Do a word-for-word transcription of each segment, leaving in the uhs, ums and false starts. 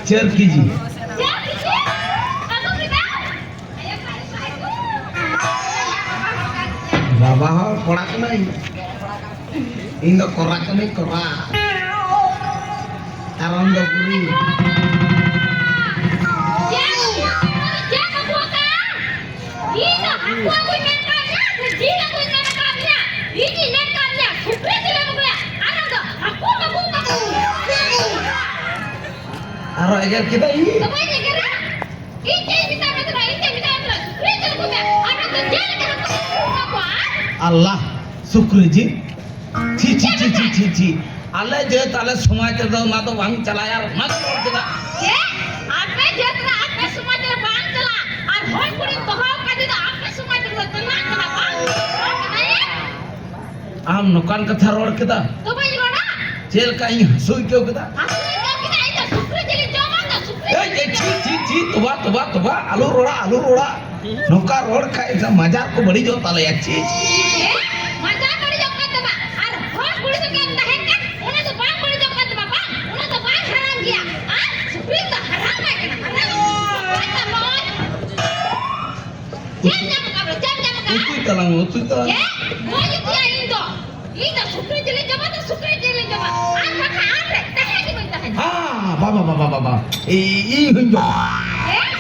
ᱪᱟᱨ ᱠᱮᱡᱤ᱾ ᱵᱟᱵᱟ ᱦᱚᱸ ᱠᱚᱲᱟ ᱠᱟᱱᱟᱭ᱾ ᱤᱧ ᱫᱚ ᱠᱚᱨᱟ ᱠᱟᱹᱱᱟᱹᱧ, ᱠᱚᱨᱟ᱾ ᱟᱨ ᱟᱢ ᱫᱚ ᱵᱩᱲᱦᱤ᱾ ᱤᱧ ᱫᱚ ᱦᱟᱹᱠᱩ ᱟᱹᱜᱩᱧ ᱢᱮᱱ ᱠᱟᱜ ᱢᱮᱭᱟ ᱥᱮ ᱡᱤᱞ ᱟᱹᱜᱩᱧ ᱢᱮᱱ ᱠᱟᱜ ᱢᱮᱭᱟ? ᱤᱧᱤᱧ ᱢᱮᱱ ᱠᱟᱜ ᱢᱮᱭᱟ ᱥᱩᱠᱨᱤ ᱡᱤᱞ ᱟᱹᱜᱩᱭᱟ, ᱟᱨ ᱟᱢ ᱫᱚ ᱦᱟᱹᱠᱩᱢ ᱟᱹᱜᱩ ᱠᱟᱜ ᱠᱚᱣᱟ᱾ ᱟᱨᱚ ᱮᱜᱮᱨ ᱠᱮᱫᱟ ᱤᱧ᱾ ᱛᱚᱵᱮᱧ ᱮᱜᱮᱨᱟ? ᱤᱧ ᱪᱮᱫ ᱤᱧ ᱢᱮᱛᱟᱭ ᱠᱟᱱᱟ? ᱤᱧ ᱪᱮᱫ ᱤᱧ ᱢᱮᱛᱟᱭ ᱠᱟᱱᱟ? ᱥᱩᱠᱨᱤ ᱡᱤᱞ ᱟᱹᱜᱩᱭ ᱢᱮ, ᱟᱨ ᱟᱢ ᱫᱚ ᱡᱤᱞ ᱞᱮᱠᱟ ᱦᱟᱹᱠᱩᱢ ᱟᱹᱜᱩ ᱠᱟᱜ ᱠᱚᱣᱟ᱾ ᱟᱞᱞᱟ, ᱥᱩᱠᱨᱤ ᱡᱤᱞ? ᱪᱷᱤ, ᱪᱷᱤ, ᱪᱷᱤ, ᱪᱷᱤ, ᱪᱷᱤ, ᱪᱷᱤ᱾ ᱟᱞᱮ ᱡᱟᱹᱛ, ᱟᱞᱮ ᱥᱚᱢᱟᱡᱽ ᱨᱮᱫᱚ ᱚᱱᱟ ᱫᱚ ᱵᱟᱝ ᱪᱟᱞᱟᱜᱼᱟ, ᱟᱨ ᱚᱱᱟ ᱠᱚ ᱨᱚᱲ ᱠᱮᱫᱟ᱾ ᱪᱮᱫ? ᱟᱯᱮ ᱡᱟᱹᱛ ᱨᱮ, ᱟᱯᱮ ᱥᱚᱢᱟᱡᱽ ᱨᱮ ᱵᱟᱝ ᱪᱟᱞᱟᱜᱼᱟ, ᱟᱨ ᱦᱚᱲ ᱠᱩᱲᱤ ᱫᱚᱦᱚ ᱠᱟᱛᱮ ᱫᱚ ᱟᱯᱮ ᱥᱚᱢᱟᱡᱽ ᱨᱮᱫᱚ ᱪᱟᱞᱟᱜ ᱠᱟᱱᱟ, ᱵᱟᱝ? ᱨᱚᱲ ᱠᱟᱱᱟ, ᱮ? ᱟᱢ ᱱᱚᱝᱠᱟᱱ ᱠᱟᱛᱷᱟ ᱨᱚᱲ ᱠᱮᱫᱟ? ᱛᱚᱵᱮᱧ ᱨᱚᱲᱟ? ᱪᱮᱫ ᱞᱮᱠᱟ ᱤᱧ ᱦᱟᱹᱥᱩ ᱟᱹᱭᱠᱟᱹᱣ ᱠᱮᱫᱟ? ᱦᱟᱹᱥᱩ ᱟᱹᱭᱠᱟᱹᱣ ᱠᱮᱫᱟ, ᱤᱧ ᱫᱚ ᱥᱩᱠᱨᱤ ᱡᱤᱞᱤᱧ ᱡᱚᱢᱟ, ᱤᱧ ᱫᱚ ᱥᱩᱠᱨᱤ ᱮᱭ, ᱡᱤᱞᱤᱧ ᱮᱭ, ᱪᱷᱤ, ᱡᱚᱢᱟ᱾ ᱪᱷᱤ, ᱪᱷᱤ, ᱛᱚᱵᱟ, ᱛᱚᱵᱟ, ᱛᱚᱵᱟ, ᱟᱞᱚ ᱨᱚᱲᱟ, ᱟᱞᱚ ᱨᱚᱲᱟ᱾ ᱱᱚᱝᱠᱟ ᱨᱚᱲ ᱠᱷᱟᱡ ᱮᱱᱠᱷᱟᱱ ᱢᱟᱡᱟᱨ ᱠᱚ ᱵᱟᱹᱲᱤᱡᱚᱜ ᱛᱟᱞᱮᱭᱟ, ᱪᱷᱤ, ᱪᱷᱤ᱾ ᱮ? ᱢᱟᱡᱟᱨ ᱵᱟᱹᱲᱤᱡᱚᱜ ᱠᱟᱱ ᱛᱟᱢᱟ? ᱟᱨ ᱦᱚᱲ ᱠᱩᱲᱤ ᱥᱟᱶᱛᱮᱢ ᱛᱟᱦᱮᱱ ᱠᱟᱱ, ᱚᱱᱟ ᱫᱚ ᱵᱟᱝ ᱵᱟᱹᱲᱤᱡᱚᱜ ᱠᱟᱱ ᱛᱟᱢᱟ ᱵᱟᱝ? ᱚᱱᱟ ᱫᱚ ᱵᱟᱝ ᱦᱟᱨᱟᱢ ᱜᱮᱭᱟ᱾ ᱟᱨ ᱥᱩᱠᱨᱤ ᱫᱚ ᱦᱟᱨᱟᱢ ᱟᱭ ᱠᱟᱱᱟ, ᱦᱟᱨᱟᱢ᱾ ᱚᱠᱚᱭ ᱛᱟᱢ ᱱᱚᱜᱼᱚᱭ? ᱪᱮᱫ ᱧᱟᱢ ᱠᱟᱜ ᱵᱚᱞᱮ? ᱪᱮᱫ ᱧᱟᱢ ᱠᱟᱜ? ᱩᱛᱩᱭ ᱛᱟᱞᱟᱝ ᱢᱮ, ᱩᱛᱩᱭ ᱛᱟᱞᱟᱝ ᱢᱮ᱾ ᱪᱮᱫ? ᱵᱟᱹᱧ ᱩᱛᱩᱭᱟ ᱤᱧ ᱫᱚ᱾ ᱤᱧ ᱫᱚ ᱥᱩᱠᱨᱤ ᱡᱤᱞᱤᱧ ᱡᱚᱢᱟ ᱛᱚ ᱥᱩᱠᱨᱤ ᱡᱤᱞᱤᱧ ᱡᱚᱢᱟ᱾ ᱟᱨ ᱵᱟᱠᱷᱟᱱ ᱟᱢ ᱨᱮ ᱛᱟᱦᱮᱸ ᱜᱮ ᱵᱟᱹᱧ ᱛᱟᱦᱮᱱᱟ᱾ ᱦᱟ, ᱵᱟᱵᱟ, ᱵᱟᱵᱟ, ᱵᱟᱵᱟ᱾ ᱤ-, ᱤᱧ ᱦᱚᱧ ᱡᱚᱢᱟ᱾ ᱦᱮᱸ?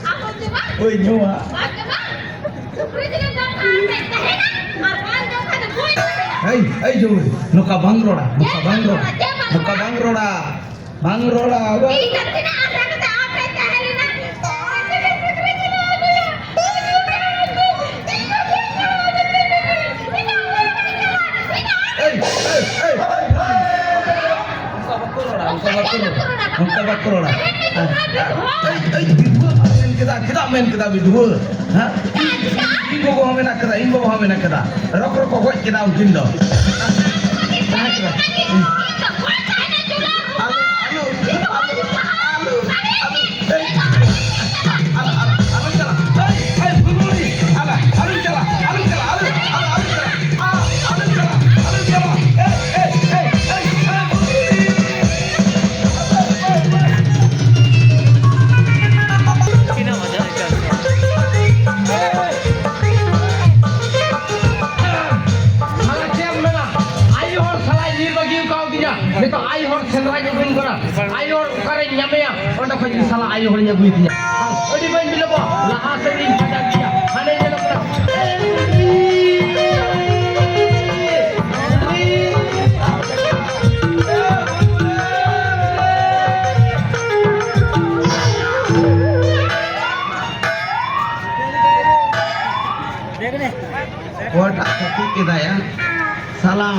ᱟᱢ ᱦᱚᱸᱢ ᱡᱚᱢᱟ? ᱦᱳᱭ, ᱡᱚᱢᱟ᱾ ᱵᱟᱢ ᱡᱚᱢᱟ? ᱥᱩᱠᱨᱤ ᱡᱤᱞᱮᱢ ᱡᱚᱢ ᱠᱷᱟᱱ ᱟᱢ ᱨᱮ ᱛᱟᱦᱮᱱᱟ, ᱟᱨ ᱵᱟᱢ ᱡᱚᱢ ᱠᱷᱟᱱ ᱫᱚ ᱵᱟᱹᱧ ᱛᱟᱦᱮᱱᱟ᱾ ᱮᱭ, ᱮᱭ, ᱡᱚᱢ᱾ ᱱᱚᱝᱠᱟ ᱵᱟᱝ ᱨᱚᱲᱟ, ᱱᱚᱝᱠᱟ ᱵᱟᱝ ᱨᱚᱲᱟ᱾ ᱪᱮᱫ ᱵᱟᱝ ᱨᱚᱲᱟ? ᱱᱚᱝᱠᱟ ᱵᱟᱝ ᱨᱚᱲᱟ᱾ ᱵᱟᱝ ᱨᱚᱲᱟ, ᱵᱟᱝ᱾ ᱤᱧ ᱫᱚ ᱛᱤᱱᱟᱹᱜ ᱟᱥᱟ ᱠᱟᱛᱮ ᱟᱯᱮ ᱛᱟᱦᱮᱸ ᱞᱮᱱᱟ᱾ ᱮᱭ, ᱮᱭ, ᱮᱭ, ᱮᱭ᱾ ᱚᱱᱠᱟ ᱵᱟᱠᱚ ᱨᱚᱲᱟ, ᱚᱱᱠᱟ ᱵᱟᱠᱚ ᱨᱚᱲᱟ, ᱚᱱᱠᱟ ᱵᱟᱠᱚ ᱨᱚᱲᱟ᱾ ᱮᱭ, ᱮᱭ, ᱵᱤᱫᱷᱩᱣᱟᱹ ᱢᱮᱱ ᱠᱮᱫᱟ, ᱪᱮᱫᱟᱜ ᱢᱮᱱ ᱠᱮᱫᱟ ᱵᱤᱫᱷᱩᱣᱟᱹ? ᱦᱮᱸ? ᱤᱧ ᱜᱚᱜᱚ ᱦᱚᱸ ᱢᱮᱱᱟᱜ ᱠᱟᱫᱟ, ᱤᱧ ᱵᱟᱵᱟ ᱦᱚᱸ ᱢᱮᱱᱟᱜ ᱠᱟᱫᱟ᱾ ᱨᱚᱠ ᱨᱚᱠ ᱠᱚ ᱜᱚᱡ ᱠᱮᱫᱟ ᱩᱱᱠᱤᱱ ᱫᱚ᱾ ᱛᱟᱦᱮᱸ ᱠᱟᱱᱟ᱾ ᱟᱞᱚ, ᱟᱞᱚ, ᱟᱞᱚ, ᱟᱞᱚ, ᱟᱞᱚ, ᱟᱞᱚ, ᱟᱞᱚ ᱪᱟᱞᱟᱜ᱾ ᱮᱭ, ᱮᱭ, ᱯᱷᱩᱞᱜᱩᱲᱤ, ᱟᱞᱚ, ᱟᱞᱚ ᱪᱟᱞᱟᱜ, ᱟᱞᱚ ᱪᱟᱞᱟᱜ, ᱟᱞᱚ, ᱟᱞᱚ ᱪᱟᱞᱟᱜ, ᱟ, ᱟᱞᱚ ᱪᱟᱞᱟᱜ, ᱟᱞᱚ ᱪᱟᱞᱟᱜ᱾ ᱮᱭ, ᱮᱭ, ᱮᱭ, ᱮᱭ, ᱯᱷᱩᱞᱜᱩᱲᱤ᱾ ᱟᱭᱳ ᱦᱚᱲᱤᱧ ᱟᱹᱜᱩᱭ ᱛᱤᱧᱟ᱾ ᱟᱹᱰᱤ ᱵᱟᱹᱧ ᱵᱤᱞᱚᱢᱚᱜᱼᱟ, ᱞᱟᱦᱟ ᱥᱮᱫ ᱤᱧ ᱯᱟᱸᱡᱟ ᱠᱮᱭᱟ᱾ ᱦᱟᱱᱮ ᱧᱮᱞᱚᱜ ᱠᱟᱱᱟ᱾ ᱚᱠᱚᱭᱴᱟᱜ ᱠᱷᱚᱛᱤ ᱠᱮᱫᱟᱭᱟ? ᱥᱟᱞᱟ,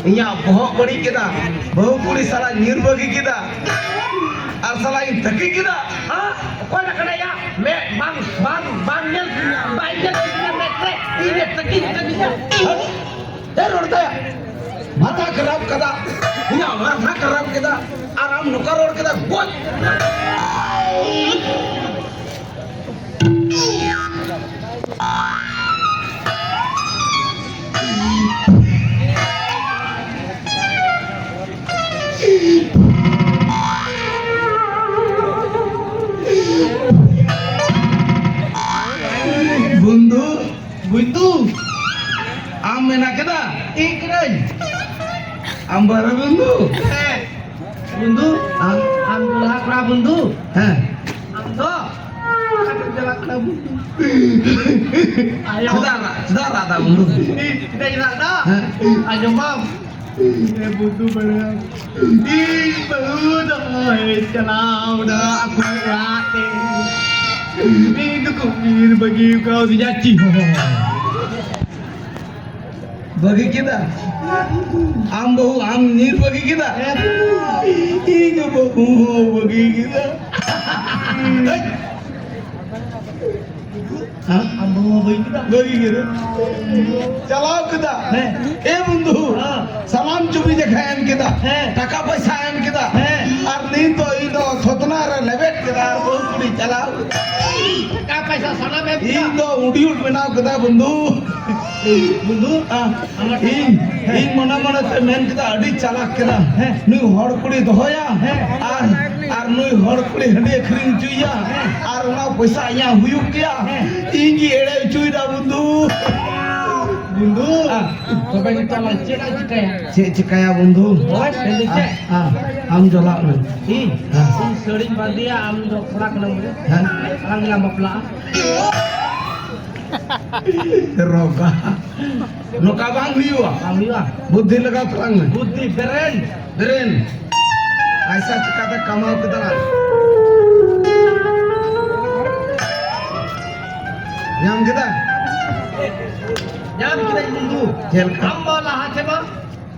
ᱤᱧᱟᱜ ᱵᱚᱦᱚᱜ ᱵᱟᱹᱲᱤᱡ ᱠᱮᱫᱟ᱾ ᱵᱟᱹᱦᱩ ᱠᱩᱲᱤ ᱥᱟᱞᱟ ᱧᱤᱨ ᱵᱟᱹᱜᱤ ᱠᱮᱫᱟ᱾ ᱟᱨ ᱥᱟᱞᱟ ᱤᱧ ᱛᱟᱹᱠᱤᱡ ᱠᱮᱫᱟ᱾ ᱦᱮᱸ? ᱚᱠᱚᱭ ᱴᱟᱜ ᱠᱟᱱᱟᱭᱟ? ᱢᱮᱫ ᱵᱟᱝ, ᱵᱟᱝ, ᱵᱟᱝ ᱧᱮᱞ, ᱵᱟᱭ ᱧᱮᱞ ᱠᱤᱧᱟ ᱢᱮᱫ ᱨᱮ᱾ ᱤᱧ ᱮ ᱛᱟᱹᱠᱤᱡ ᱠᱟᱹᱫᱤᱧᱟ᱾ ᱦᱮᱸ? ᱮ ᱨᱚᱲ ᱛᱟᱭᱟ᱾ ᱢᱟᱛᱷᱟ ᱠᱷᱟᱨᱟᱯ ᱠᱟᱫᱟ᱾ ᱤᱧᱟᱜ ᱢᱟᱛᱷᱟ ᱠᱷᱟᱨᱟᱯ ᱠᱮᱫᱟ᱾ ᱟᱨ ᱟᱢ ᱱᱚᱝᱠᱟ ᱨᱚᱲ ᱠᱮᱫᱟ, ᱜᱚᱡ᱾ ᱵᱚᱱᱫᱷᱩ, ᱵᱚᱱᱫᱷᱩ, ᱟᱢ ᱢᱮᱱᱟ ᱠᱮᱫᱟ? ᱤᱧ ᱠᱟᱹᱱᱟᱹᱧ᱾ ᱟᱢ ᱵᱟᱨᱟ ᱵᱚᱱᱫᱷᱩ? ᱦᱮᱸ᱾ ᱵᱚᱱᱫᱷᱩ, ᱟᱢ, ᱟᱢ ᱫᱚ ᱞᱟᱦᱟ ᱠᱚᱲᱟ ᱵᱚᱱᱫᱷᱩ᱾ ᱦᱮᱸ᱾ ᱟᱢ ᱫᱚ ᱚᱠᱟᱛᱮᱢ ᱪᱟᱞᱟᱜ ᱠᱟᱱᱟ ᱵᱚᱱᱫᱷᱩ? ᱟᱭᱳ᱾ ᱪᱮᱫᱟᱜ ᱨᱟᱜ, ᱪᱮᱫᱟᱜ ᱨᱟᱜ ᱫᱟ ᱵᱚᱱᱫᱷᱩ? ᱪᱮᱫᱟᱜ ᱤᱧ ᱨᱟᱜ ᱫᱟ? ᱦᱮᱸ᱾ ᱟᱸᱡᱚᱢ ᱢᱟᱢ᱾ ᱮ ᱵᱚᱱᱫᱷᱩ ᱵᱟᱲᱟᱭᱟᱢ, ᱤᱧ ᱵᱟᱹᱦᱩ ᱫᱚᱭ ᱪᱟᱞᱟᱣ ᱱᱟ ᱟᱠᱚ ᱚᱲᱟᱜ ᱛᱮ᱾ ᱤᱧ ᱫᱚᱠᱚ ᱧᱤᱨ ᱵᱟᱹᱜᱤ ᱠᱟᱣᱫᱤᱧᱟ ᱪᱤ ᱦᱚᱸ᱾ ᱵᱟᱹᱜᱤ ᱠᱮᱫᱟ? ᱟᱢ ᱵᱟᱹᱦᱩ ᱟᱢ ᱧᱤᱨ ᱵᱟᱹᱜᱤ ᱠᱮᱫᱟ? ᱤᱧ ᱵᱟᱹᱦᱩ ᱦᱚᱸ ᱵᱟᱹᱜᱤ ᱠᱮᱫᱟ᱾ ᱦᱮᱸ? ᱟᱢ ᱵᱟᱹᱦᱩ ᱦᱚᱸ ᱵᱟᱹᱜᱤ ᱠᱮᱫᱟ? ᱵᱟᱹᱜᱤ ᱠᱮᱫᱟ᱾ ᱪᱟᱞᱟᱣ ᱠᱮᱫᱟ᱾ ᱦᱮᱸ᱾ ᱮ ᱵᱚᱱᱫᱷᱩ, ᱦᱮᱸ᱾ ᱥᱟᱱᱟᱢ ᱪᱩᱵᱤ ᱡᱟᱠᱷᱟ ᱮᱢ ᱠᱮᱫᱟ᱾ ᱦᱮᱸ᱾ ᱴᱟᱠᱟ ᱯᱚᱭᱥᱟ ᱮᱢ ᱠᱮᱫᱟ᱾ ᱦᱮᱸ᱾ ᱟᱨ ᱱᱤᱛ ᱫᱚ ᱤᱧ ᱫᱚ ᱛᱷᱚᱛᱱᱟ ᱨᱮ ᱞᱮᱵᱮᱫ ᱠᱮᱫᱟ ᱟᱨ ᱵᱟᱹᱦᱩ ᱠᱩᱲᱤ ᱪᱟᱞᱟᱣ ᱠᱮᱫᱟ᱾ ᱴᱟᱠᱟ ᱯᱚᱭᱥᱟ ᱥᱟᱱᱟᱢ ᱮᱢ ᱠᱮᱫᱟ? ᱤᱧ ᱫᱚ ᱩᱰᱤᱭᱩᱴ ᱵᱮᱱᱟᱣ ᱠᱮᱫᱟ ᱵᱚᱱᱫᱷᱩ᱾ ᱵᱚᱱᱫᱷᱩ, ᱟᱢ ᱤᱧ, ᱤᱧ ᱢᱚᱱᱮ ᱢᱚᱱᱮ ᱛᱮ ᱢᱮᱱ ᱠᱮᱫᱟ, ᱟᱹᱰᱤ ᱪᱟᱞᱟᱠ ᱠᱮᱫᱟ᱾ ᱦᱮᱸ᱾ ᱱᱩᱭ ᱦᱚᱲ ᱠᱩᱲᱤ ᱫᱚᱦᱚᱭᱟ᱾ ᱦᱮᱸ᱾ ᱟᱨ, ᱟᱨ ᱱᱩᱭ ᱦᱚᱲ ᱠᱩᱲᱤ ᱦᱟᱺᱰᱤ ᱟᱹᱠᱷᱨᱤᱧ ᱦᱚᱪᱚᱭᱟ᱾ ᱦᱮᱸ᱾ ᱟᱨ ᱚᱱᱟ ᱯᱚᱭᱥᱟ ᱤᱧᱟᱜ ᱦᱩᱭᱩᱜ ᱜᱮᱭᱟ᱾ ᱦᱮᱸ᱾ ᱤᱧ ᱜᱮ ᱮᱲᱮ ᱦᱚᱪᱚᱭᱮᱫᱟ ᱵᱚᱱᱫᱷᱩ᱾ ᱵᱚᱱᱫᱷᱩ, ᱟᱨ ᱛᱚᱵᱮ ᱱᱤᱛᱚᱜ ᱞᱟᱝ ᱪᱮᱫ ᱞᱟᱝ ᱪᱤᱠᱟᱹᱭᱟ? ᱪᱮᱫ ᱪᱤᱠᱟᱹᱭᱟ ᱵᱚᱱᱫᱷᱩ? ᱦᱳᱭ, ᱵᱚᱱᱫᱷᱩ, ᱪᱮᱫ? ᱟᱢ ᱡᱚᱞᱟᱜ ᱢᱮ᱾ ᱤᱧ? ᱦᱮᱸ᱾ ᱤᱧ ᱥᱟᱹᱲᱤᱧ ᱵᱟᱸᱫᱮᱭᱟ, ᱟᱢ ᱫᱚ ᱠᱚᱲᱟ ᱠᱟᱱᱟᱢ ᱵᱚᱞᱮ᱾ ᱦᱮᱸ᱾ ᱟᱞᱟᱝ ᱜᱮᱞᱟᱝ ᱵᱟᱯᱞᱟᱜᱼᱟ᱾ ᱨᱚᱜᱟ᱾ ᱱᱚᱝᱠᱟ ᱵᱟᱝ ᱦᱩᱭᱩᱜᱼᱟ᱾ ᱵᱟᱝ ᱦᱩᱭᱩᱜᱼᱟ᱾ ᱵᱩᱫᱽᱫᱷᱤ ᱞᱟᱜᱟᱣ ᱛᱟᱞᱟᱝ ᱢᱮ᱾ ᱵᱩᱫᱽᱫᱷᱤ, ᱵᱨᱮᱱ᱾ ᱵᱨᱮᱱ᱾ ᱯᱟᱭᱥᱟ ᱪᱤᱠᱟᱛᱮ ᱠᱟᱢᱟᱣ ᱠᱮᱫᱟ? ᱧᱟᱢ ᱠᱮᱫᱟ? ᱧᱟᱢ ᱠᱮᱫᱟᱹᱧ ᱵᱚᱱᱫᱷᱩ᱾ ᱪᱮᱫ ᱞᱮᱠᱟ? ᱟᱢ ᱢᱟ ᱞᱟᱦᱟ ᱛᱮᱢᱟ,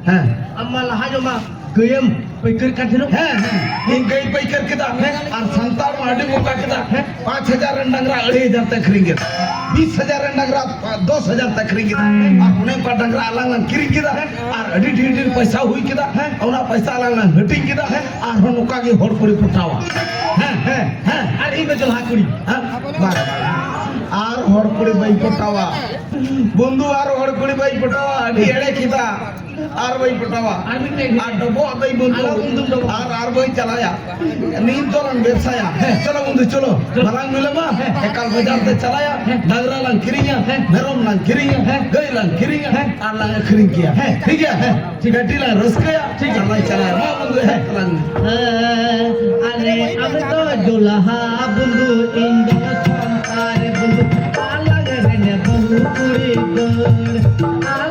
ᱦᱮᱸ᱾ ᱟᱢ ᱢᱟ ᱞᱟᱦᱟ ᱧᱚᱜ ᱢᱟ ᱜᱟᱹᱭᱮᱢ ᱯᱟᱹᱭᱠᱟᱹᱨ ᱠᱟᱱ ᱛᱟᱦᱮᱱᱚᱜ᱾ ᱦᱮᱸ, ᱦᱮᱸ᱾ ᱤᱧ ᱜᱟᱹᱭ ᱯᱟᱹᱭᱠᱟᱹᱨ ᱠᱮᱫᱟ᱾ ᱦᱮᱸ᱾ ᱟᱨ ᱥᱟᱱᱛᱟᱲ ᱢᱟ ᱟᱹᱰᱤ ᱵᱚᱠᱟ ᱠᱮᱫᱟ᱾ ᱦᱮᱸ᱾ ᱯᱟᱸᱪ ᱦᱟᱡᱟᱨ ᱨᱮᱱ ᱰᱟᱝᱨᱟ ᱟᱹᱲᱟᱹᱭ ᱦᱟᱡᱟᱨ ᱛᱮ ᱟᱹᱠᱷᱨᱤᱧ ᱠᱮᱫᱟ᱾ ᱵᱤᱥ ᱦᱟᱡᱟᱨ ᱨᱮᱱ ᱰᱟᱝᱨᱟ ᱫᱚᱥ ᱦᱟᱡᱟᱨ ᱛᱮ ᱟᱹᱠᱷᱨᱤᱧ ᱠᱮᱫᱟ᱾ ᱟᱨ ᱚᱱᱮ ᱚᱱᱠᱟ ᱰᱟᱝᱨᱟ ᱟᱞᱟᱝ ᱞᱟᱝ ᱠᱤᱨᱤᱧ ᱠᱮᱫᱟ᱾ ᱟᱨ ᱟᱹᱰᱤ ᱰᱷᱮᱨ ᱰᱷᱮᱨ ᱯᱚᱭᱥᱟ ᱦᱩᱭ ᱠᱮᱫᱟ᱾ ᱦᱮᱸ᱾ ᱚᱱᱟ ᱯᱚᱭᱥᱟ ᱟᱞᱟᱝ ᱞᱟᱝ ᱦᱟᱹᱴᱤᱧ ᱠᱮᱫᱟ᱾ ᱦᱮᱸ᱾ ᱟᱨᱦᱚᱸ ᱱᱚᱝᱠᱟ ᱜᱮ ᱦᱚᱲ ᱠᱩᱲᱤ ᱯᱚᱴᱟᱣᱟ᱾ ᱦᱮᱸ, ᱦᱮᱸ, ᱦᱮᱸ᱾ ᱟᱨ ᱤᱧ ᱫᱚ ᱡᱚᱞᱦᱟ ᱠᱩᱲᱤ᱾ ᱦᱮᱸ? ᱵᱟᱝ᱾ ᱟᱨ ᱦᱚᱲ ᱠᱩᱲᱤ ᱵᱟᱹᱧ ᱯᱚᱴᱟᱣᱟ᱾ ᱵᱚᱱᱫᱷᱩ, ᱟᱨ ᱦᱚᱲ ᱠᱩᱲᱤ ᱵᱟᱹᱧ ᱯᱚᱴᱟᱣᱟ᱾ ᱟᱹᱰᱤ ᱮᱲᱮ ᱠᱮᱫᱟ᱾ ᱟᱨ ᱵᱟᱹᱧ ᱯᱚᱴᱟᱣᱟ᱾ ᱟᱨ ᱢᱤᱫᱴᱮᱱ᱾ ᱟᱨ ᱰᱚᱵᱚᱜ ᱫᱟᱹᱧ ᱵᱚᱱᱫᱷᱩ᱾ ᱟᱞᱚ ᱵᱚᱱᱫᱷᱩ ᱰᱚᱵᱚᱜ᱾ ᱟᱨ, ᱟᱨ ᱵᱟᱹᱧ ᱪᱟᱞᱟᱭᱟ᱾ ᱱᱤᱛ ᱫᱚ ᱞᱟᱝ ᱵᱮᱵᱥᱟᱭᱟ᱾ ᱦᱮᱸ᱾ ᱪᱚᱞᱚ ᱵᱚᱱᱫᱷᱩ, ᱪᱚᱞᱚ᱾ ᱪᱚᱞᱚ᱾ ᱵᱟᱞᱟᱝ ᱵᱤᱞᱚᱢᱟ᱾ ᱦᱮᱸ᱾ ᱮᱠᱟᱞ ᱵᱟᱡᱟᱨ ᱛᱮ ᱪᱟᱞᱟᱭᱟ᱾ ᱦᱮᱸ᱾ ᱰᱟᱝᱨᱟ ᱞᱟᱝ ᱠᱤᱨᱤᱧᱟ᱾ ᱦᱮᱸ᱾ ᱢᱮᱨᱚᱢ ᱞᱟᱝ ᱠᱤᱨᱤᱧᱟ᱾ ᱦᱮᱸ᱾ ᱜᱟᱹᱭ ᱞᱟᱝ ᱠᱤᱨᱤᱧᱟ᱾ ᱦᱮᱸ᱾ ᱟᱨ ᱞᱟᱝ ᱟᱹᱠᱷᱨᱤᱧ ᱠᱮᱭᱟ᱾ ᱦᱮᱸ᱾ ᱴᱷᱤᱠ ᱜᱮᱭᱟ? ᱦᱮᱸ᱾ ᱴᱷᱤᱠ᱾ ᱟᱨ ᱞᱟᱝ ᱪᱟᱞᱟᱭᱟ᱾ ᱢᱟ ᱵᱚᱱᱫᱷᱩ, ᱮᱦᱚᱵ ᱛᱟᱞᱟᱝ ᱢᱮ᱾ ᱦᱮᱸ, ᱟᱨᱮ ᱟᱢ ᱫᱚ ᱡᱚᱞᱦᱟ ᱵᱚᱱᱫᱷᱩ, ᱤᱧ ᱫᱚ ᱥᱟᱱᱛᱟᱲ ᱵᱚᱱᱫᱷᱩ, ᱟᱞᱟᱝ ᱨᱮᱱ ᱵᱟᱹᱦᱩ ᱠᱩᱲᱤ ᱫᱟᱹᱲ᱾